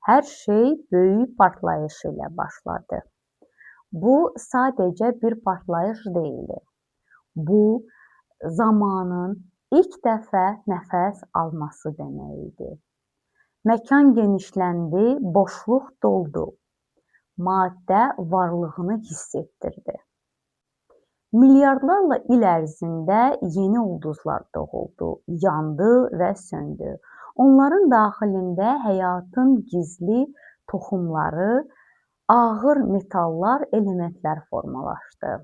Hər şey böyük partlayış ilə başladı. Bu sadəcə bir partlayış deyildi. Bu zamanın ilk dəfə nəfəs alması demək idi. Məkan genişləndi, boşluq doldu. Maddə varlığını hiss etdirdi. Milyardlarla il ərzində yeni ulduzlar doğuldu, yandı və söndü. Onların daxilində həyatın gizli toxumları, ağır metallar, elementlər formalaşdı.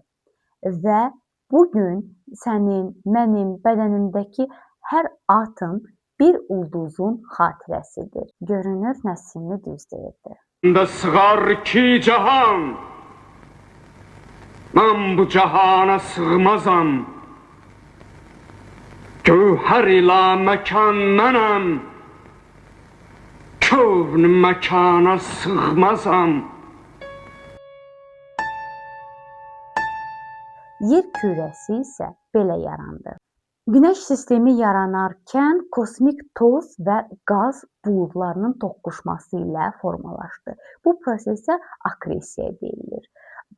Və bu gün sənin, mənim bədənimdəki hər atom bir ulduzun xatirəsidir. Görünür Nəsimi düz deyirdi. Da sığar ki cahan, mən bu cahana sığmazam. Gövhər ilə məkan mənəm, kövn məkana sığmazam. Yer kürəsi isə belə yarandı. Günəş sistemi yaranarkən kosmik toz və qaz buludlarının toqquşması ilə formalaşdı. Bu prosesə akresiya deyilir.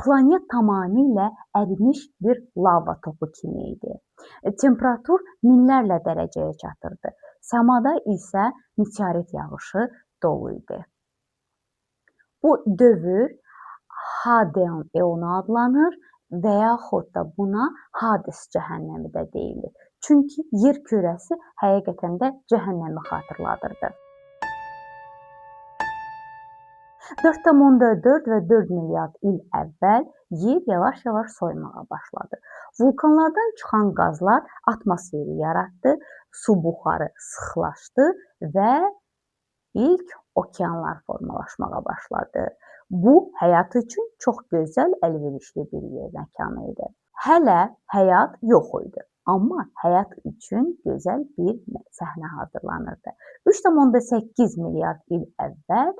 Planet tamamilə ərimiş bir lava topu kimi idi. Temperatur minlərlə dərəcəyə çatırdı. Səmada isə meteorit yağışı dolu idi. Bu dövr Hadean eonu adlanır və yaxud da buna Hades cəhənnəmi də deyilir. Çünki yer kürəsi həqiqətən də cəhənnəmi xatırladırdı. 4,4 və 4 milyard il əvvəl yer yavaş-yavaş soyumağa başladı. Vulkanlardan çıxan qazlar atmosferi yaratdı, su buxarı sıxlaşdı və ilk okeanlar formalaşmağa başladı. Bu, həyat üçün çox gözəl, əlverişli bir yer məkanı idi. Hələ həyat yox idi, amma həyat üçün gözəl bir səhnə hazırlanırdı. 3,8 milyard il əvvəl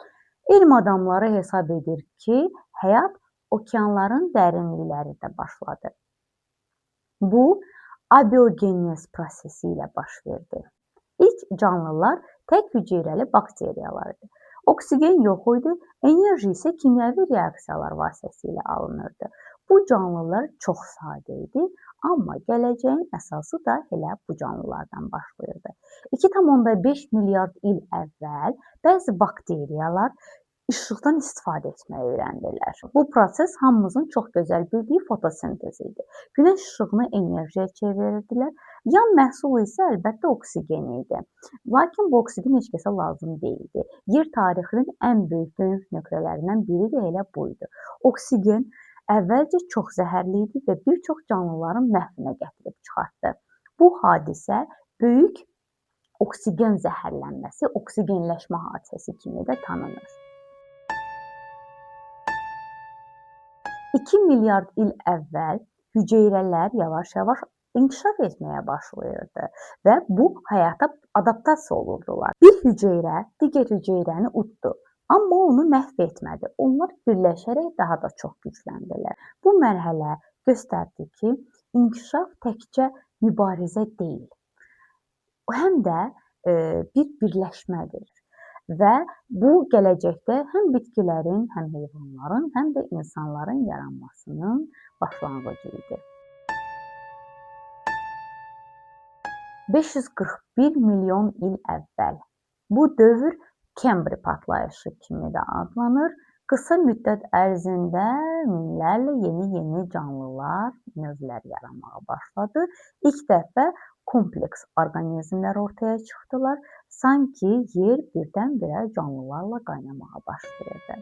elm adamları hesab edir ki, həyat okeanların dərinliklərində başladı. Bu, abiogenez prosesi ilə baş verdi. İlk canlılar tək hüceyrəli bakteriyalar idi. Oksigen yox idi, enerji isə kimyəvi reaksiyalar vasitəsilə alınırdı. Bu canlılar çox sadə idi, amma gələcəyin əsası da elə bu canlılardan başlayırdı. 2,5 milyard il əvvəl bəzi bakteriyalar işıqdan istifadə etməyi öyrəndilər. Bu proses hamımızın çox gözəl bildiyi fotosintez idi. Günəş işığını enerjiyə çevirirdilər. Yan məhsul isə əlbəttə oksigen idi. Lakin bu oksigen heç kəsə lazım deyildi. Yer tarixinin ən böyük dönüm nöqtələrindən biri də elə bu idi. Oksigen əvvəlcə çox zəhərli idi və bir çox canlıların məhvinə gətirib çıxartdı. Bu hadisə böyük oksigen zəhərlənməsi, oksigenləşmə hadisəsi kimi də tanınır. 2 milyard il əvvəl hüceyrələr yavaş-yavaş inkişaf etməyə başlayırdı və bu həyata adaptasiya olurdular. Bir hüceyrə digər hüceyrəni utdu, amma onu məhv etmədi. Onlar birləşərək daha da çox gücləndilər. Bu mərhələ göstərdi ki, inkişaf təkcə mübarizə deyil, həm də bir birləşmədir. Və bu gələcəkdə həm bitkilərin, həm heyvanların, həm də insanların yaranmasının başlanğıcı idi. 541 milyon il əvvəl. Bu dövr Kembri partlayışı kimi də adlanır. Qısa müddət ərzində minlərlə yeni-yeni canlılar, növlər yaranmağa başladı. İlk dəfə kompleks orqanizmlər ortaya çıxdılar. Sanki yer birdən-birə canlılarla qaynamağa başlayırdı.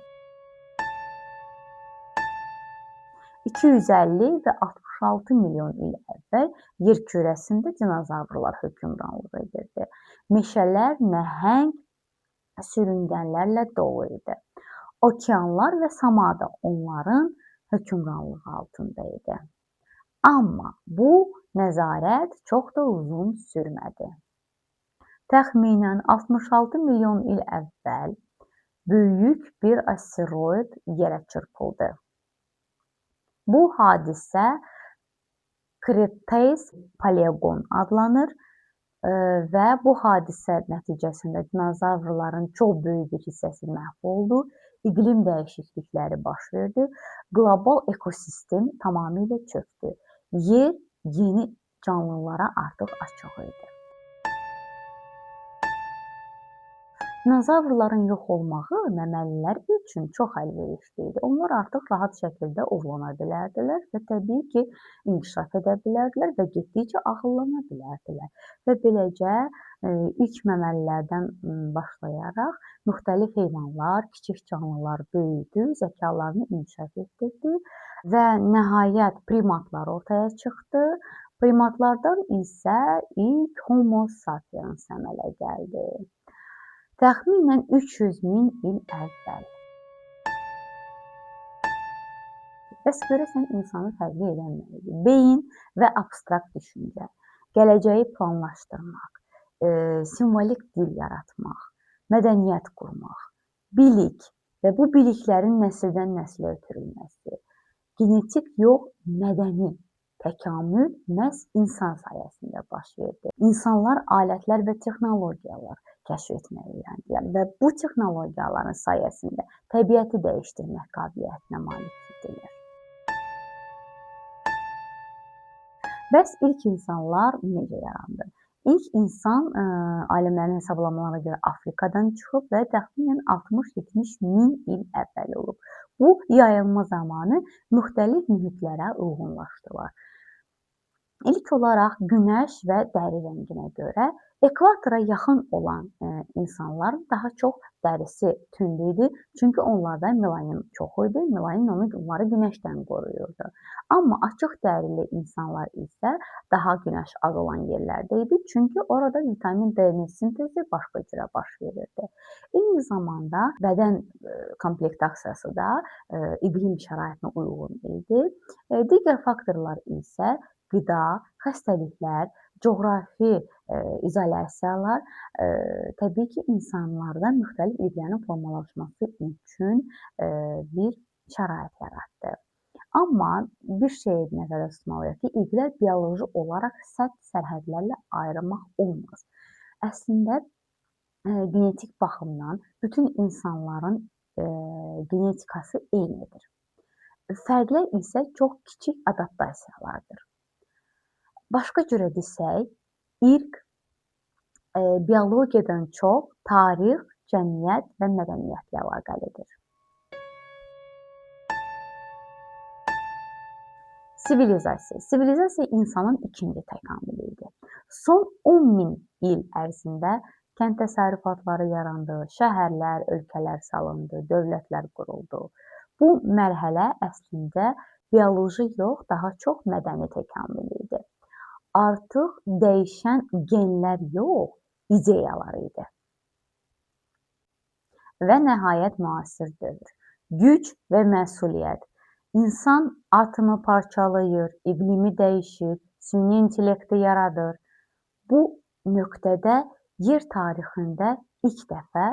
250 və 66 milyon il əvvəl yer kürəsində dinozavrlar hökmranlıq edirdi. Meşələr nəhəng sürüngənlərlə dolu idi. Okeanlar və səma da onların hökmranlığı altında idi. Amma bu nəzarət çox da uzun sürmədi. Təxminən 66 milyon il əvvəl böyük bir asteroid yerə çırpıldı. Bu hadisə Kretase Paleogon adlanır. Və bu hadisə nəticəsində dinozavrların çox böyük bir hissəsi məhv oldu. İqlim dəyişiklikləri baş verdi. Qlobal ekosistem tamamilə çökdü. Yer yeni canlılara artıq açıq idi. Dinozavrların yox olmağı məməlilər üçün çox əlverişli idi. Onlar artıq rahat şəkildə ovlana bilərdilər və təbii ki, inkişaf edə bilərdilər və getdikcə ağıllana bilərdilər. Və beləcə ilk məməlilərdən başlayaraq müxtəlif heyvanlar, kiçik canlılar böyüdü, zəkalarını inkişaf etdirdi və nəhayət primatlar ortaya çıxdı. Primatlardan isə ilk Homo sapiens əmələ gəldi. Təxminən 300 min il əvvəl. Bəs görəsən insanı fərqli edən nə idi? Beyin və abstrakt düşüncə, gələcəyi planlaşdırmaq, simvolik dil yaratmaq, mədəniyyət qurmaq, bilik və bu biliklərin nəsildən nəslə ötürülməsi, genetik yox, mədəni təkamül məhz insan sayəsində baş verdi. İnsanlar alətlər və texnologiyalar kəşf etməyi öyrəndilər və bu texnologiyaların sayəsində təbiəti dəyişdirmək qabiliyyətinə malik idilər. Bəs ilk insanlar necə yarandı? İlk insan alimlərin hesablamalarına görə Afrikadan çıxıb və təxminən 60-70 min il əvvəl olub. Bu yayılma zamanı müxtəlif mühitlərə uyğunlaşdılar. İlk olaraq günəş və dəri rənginə görə ekvatora yaxın olan insanların daha çox dərisi tünd idi. Çünki onlarda melanin çox idi. Melanin onları günəşdən qoruyurdu. Amma açıq dərili insanlar isə daha günəş az olan yerlərdə idi. Çünki orada vitamin D-nin sintezi başqa cürə baş verirdi. Eyni zamanda bədən komplektasiyası da iqlim şəraitinə uyğun idi. Digər faktorlar isə qida, xəstəliklər, coğrafi izolyasiyalar təbii ki, insanlarda müxtəlif irqlərin formalaşması üçün bir şərait yaratdı. Amma bir şeyi nəzərdə tutmalıyıq ki, irqlər bioloji olaraq sərt sərhədlərlə ayırmaq olmaz. Əslində, genetik baxımdan bütün insanların genetikası eynidir. Fərqlər isə çox kiçik adaptasiyalardır. Başqa cürə desək, irq biologiyadan çox tarix, cəmiyyət və mədəniyyətlə əlaqəlidir. Sivilizasiya. Sivilizasiya insanın ikinci təkamülü idi. Son 10 min il ərzində kənd təsərrüfatları yarandı, şəhərlər, ölkələr salındı, dövlətlər quruldu. Bu mərhələ əslində bioloji yox, daha çox mədəni təkamül idi. Artıq dəyişən genlər yox, ideyalar idi. Və nəhayət müasir dövr. Güc və məsuliyyət. İnsan atomu parçalayır, iqlimi dəyişir, süni intellekti yaradır. Bu nöqtədə yer tarixində ilk dəfə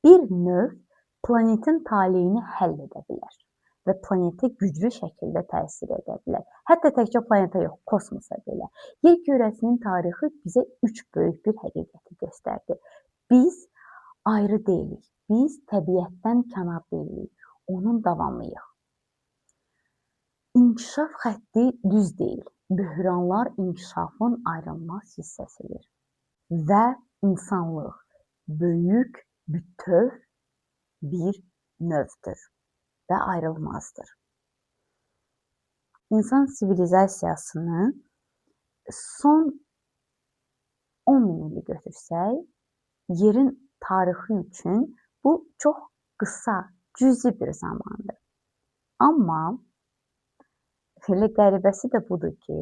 bir növ planetin taleyini həll edə bilər və planetə güclü şəkildə təsir edə bilər. Hətta təkcə planetə yox, kosmosa belə. Yer kürəsinin tarixi bizə üç böyük bir həqiqəti göstərdi. Biz ayrı deyilik, biz təbiətdən kənar deyilik, onun davamıyıq. İnkişaf xətti düz deyil. Böhranlar inkişafın ayrılmaz hissəsidir. Və insanlıq böyük, bütöv bir növdür və ayrılmazdır. İnsan sivilizasiyasını son 10 min ili götürsək, yerin tarixi üçün bu çox qısa, cüzi bir zamandır. Amma elə qəribəsi də budur ki,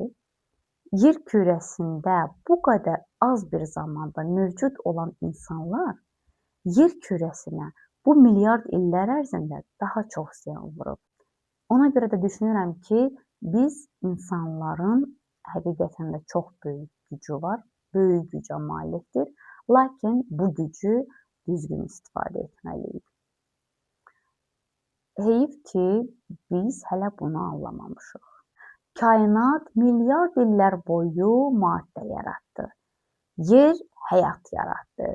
yer kürəsində bu qədər az bir zamanda mövcud olan insanlar yer kürəsinə bu milyard illər ərzində daha çox ziyan vurub. Ona görə də düşünürəm ki, biz insanların həqiqətən də çox böyük gücü var, böyük gücə malikdir. Lakin bu gücü düzgün istifadə etməliyik. Heyif ki, biz hələ bunu anlamamışıq. Kainat milyard illər boyu maddə yaratdı. Yer həyat yaratdı.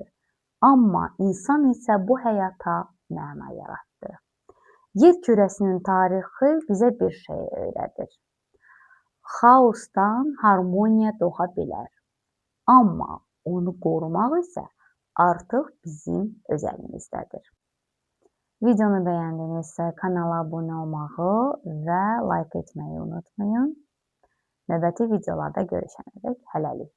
Amma insan isə bu həyata məna yaratdı. Yer kürəsinin tarixi bizə bir şey öyrədir. Xaosdan harmoniya doğa bilər. Amma onu qorumaq isə artıq bizim öz əlimizdədir. Videonu bəyəndinizsə kanala abunə olmağı və like etməyi unutmayın. Növbəti videolarda görüşənədək hələlik.